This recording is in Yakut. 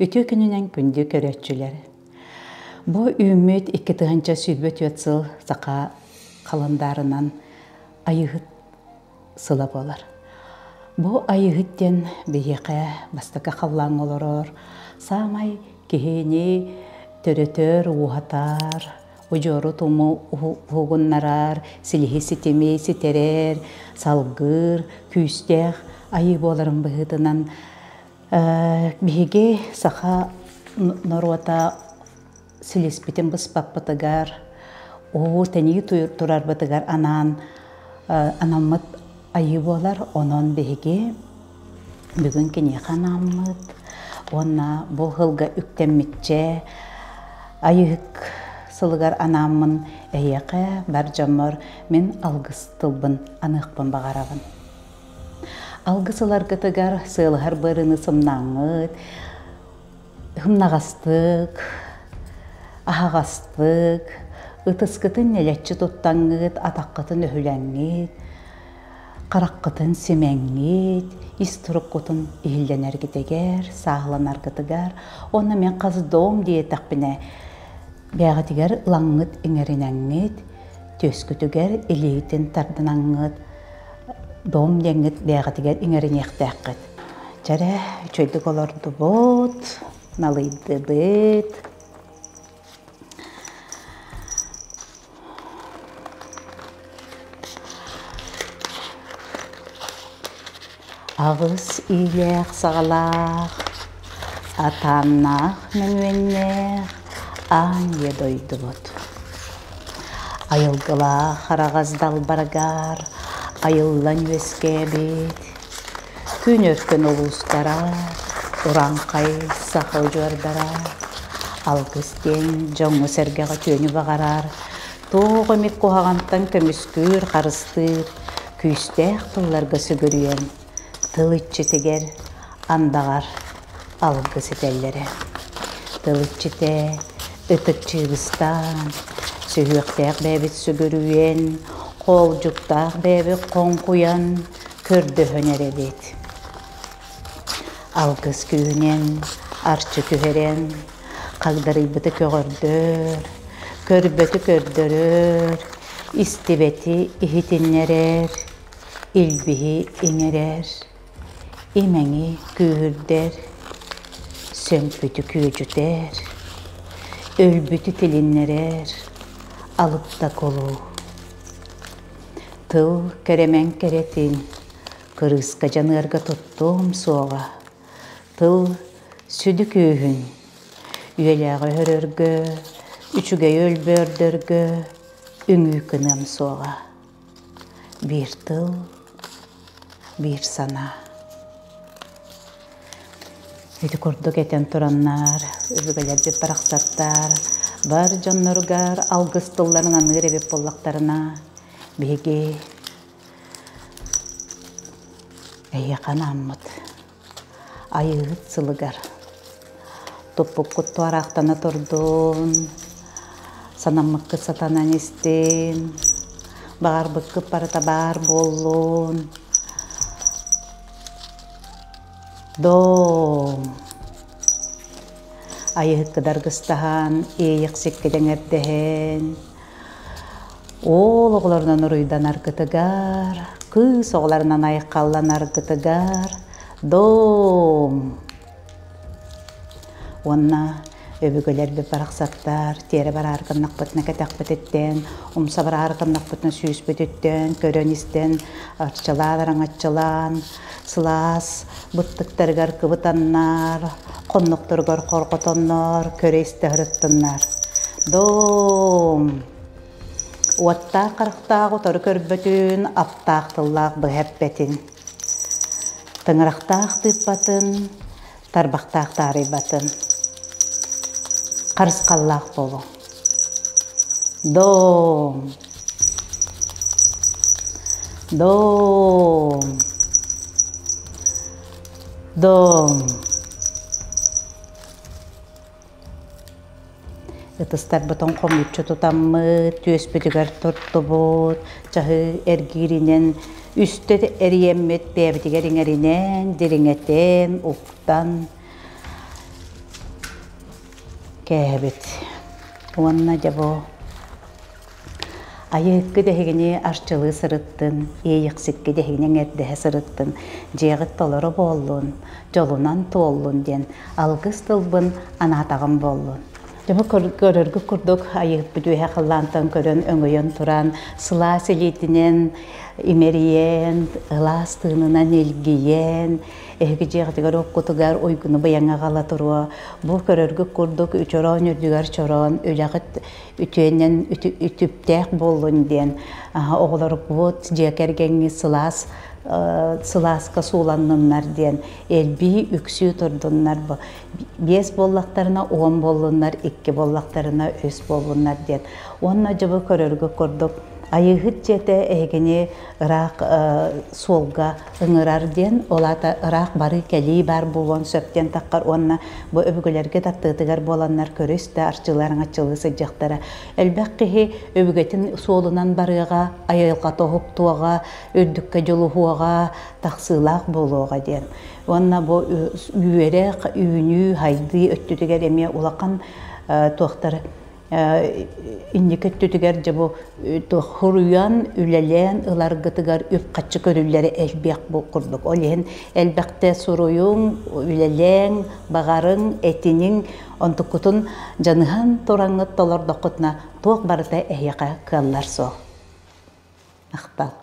Үтүө күнүнэн күндү көрөөччүлэр! Бу үүммүт 2024 сыл саха халандаарынан Айыыһыт сыла буолар. Бу Айыыһыт диэн биһиэхэ бастакы халлааҥҥа олорор, саамай киһини төрөтөр, ууһатар, удьуору туму уһугуннарар, силиһи ситими ситэрэр, салгыыр, күүстээх айыы буоларын быһыытынан биһиги саха норуота силиспитин быспаппытыгар, уу тэнии турарбытыгар анаан анаммыт айыы буолар. Онон биһиги бүгүн киниэхэ анааммыт уонна бу сылга үктэммиччэ Айыыһык сылыгар анааммын эһиэхэ бар дьоммор мин алгыс тылбын аныахпын баҕарабын. Алгыс ыларгытыгар сыалыһар быарыны сымнааҥҥыт, ымнаҕастык, аһаҕастык, ытыскытын нэлэччи туттаҥҥыт, атаххытын өһүлэҥҥит, хараххытын симэҥҥит, ис туруккутун иһиллэнэргитигэр, сааһыланаргытыгар уонна мин хас дом диэтэхпинэ, бэйэҕитигэр ылаҥҥыт иҥэринэҥҥит, түөскүтүгэр илиигитин тардынаҥҥыт, дом диэҥҥит бэйэҕитигэр иҥэриниэхтээххит. Чэрэ, үчүгэйдик олордубут, налыйдыбыт. Аҕыс иилээх саҕалаах, атааннаах мөҥүөннээх аан ийэ дойдубут. Айылгылаах араҕас далбаргар айыллан үөскээбит Күн өркөн улуустара, урааҥхай саха удьуордара, алгыс диэн дьоҥҥо-сэргэҕэ үтүөнү баҕарар, туох эмит куһаҕантан көмүскүүр, харыстыыр күүстээх тылларга сүгүрүйэн, тыл иччитигэр андаҕар алгыс этэллэрэ. Тыл иччитэ ытык чыыбыстаан, сүһүөхтээх бэйэбит сүгүрүйэн, хоолдьуктаах бэйэбит хоҥкуйан, көрдөһөн эрэбит. Алгыс күүһүнэн арчы түһэрэн, хагдарыйбыты көҕөрдөр, көрбөтү көрдөрөр, истибэти иһитиннэрэр, илбиһи иҥэрэр, имэҥи күүһүрдэр, сөҥпүтү күөдьүтэр, өлбүтү тилиннэрэр алыпта кулуу. Тыл кэрэмэн кэрэтин, кырыыска дьаныарга туттуом суоҕа. Тыл сүдү күүһүн, үйэлээҕи өһөрөргө, үчүгэйи өлбөөрдөргө үҥүү гыныам суоҕа. Биир тыл, биир санаа. Ити курдук этэн тураннар, өбүгэлэрбит барахсаттар бар дьонноругар алгыс тылларын аныыр эбит буоллахтарына, биһиги эһиэхэ анааммыт Айыыһыт сылыгар туппуккут туораахтана турдун, санаммыккыт сатанан истин, баҕарбыккыт барыта баар буоллун. Дом! Айыһыккыт аргыстаһан, иэйэхсиккит эҥэрдэһэн, уол оҕолорунан уруйданаргытыгар, кыыс оҕолорунан айхалланаргытыгар дом! Уонна өбүгэлэрбит барахсаттар тиэрэ бараары гыннахпытына кэтэхпититтэн, умса бараары гыннахпытына сүүспүтүттэн көрөн-истэн, арчылаан-араҥаччылаан, сылаас быттыктарыгар кыбытаннар, хоннохторугар хорҕотоннор, көрө-истэ сырыттыннар. Дом! Уоттаах харахтаах утары көрбөтүн, аптаах тыллаах быһа эппэтин. Тыҥырахтаах тыыппатын, тарбахтаах таарыйбатын. Харысхаллаах буолуҥ. Дом! Дом! Дом! Ытыстарбытын хомуччу тутаммыт, түөспүтүгэр туттубут, чаһы эргииринэн үстэ эрийэммит бэйэбитигэр иҥэринэн, дириҥэтэн, уктан. кээһэбит. Уонна дьэ бу Айыыккы дэһигини арчылыы сырыттын, иэйэхсикки дэһигини эҥэрдэһэ сырыттын, дьиэҕит толору буоллун, дьолунан туоллун диэн алгыс тылбын анаатаҕым буоллун. Дьэ көрөргүт курдук айыыппыт үөһэ халлаантан көрөн өҥөйөн туран сылаас илиитинэн имэрийэн, ылаас тыынынан илгийэн, эһиги дьиэҕитигэр оккутугар уйгуну быйаҥа аҕала туруо. Бу көрөргүт курдук чороон үрдүгэр чороон үлэҕит үтүөнэн үтүптээх буоллун диэн оҕолоргут дьиэ кэргэҥҥит сылаас сылааска сууланныннар диэн элбии үксүү турдуннар бу биэс буоллахтарына 10 буоллуннар икки буоллахтарына үс буоллуннар диэн уонна дьыбы көрөргө курдук Айыыһыт дьиэтэ эһигини ыраах суолга ыҥырар диэн, ол аата ыраах барыы-кэлии баар буолуон сөп диэн таххар уонна бу өбүгэлэргэ таттыытыгар буоланнар көрүс да арчылар аҥаччылыы сылдьыахтара. Элбэх киһи өбүгэтин суолунан барыаҕа, айылҕата уһуктуоҕа, үрдүккэ дьулуһуоҕа, тахсыылаах буолуоҕа диэн. Уонна бу үөрэх, үүнүү, хайдыы өттүтүгэр эмиэ улахан туохтар инники өттүтүгэр дьэ бу хоруйан үлэлээн ыларгытыгар үп-харчы көрүллэрэ элбиэх курдук. Ол иһин элбэхтэ суруйуҥ, үлэлээҥ, баҕарыҥ, этиниҥ, онтуккутун дьаныһан тураҥҥыт толордоххутуна туох барыта эһиэхэ кыаллар суох. Махтал.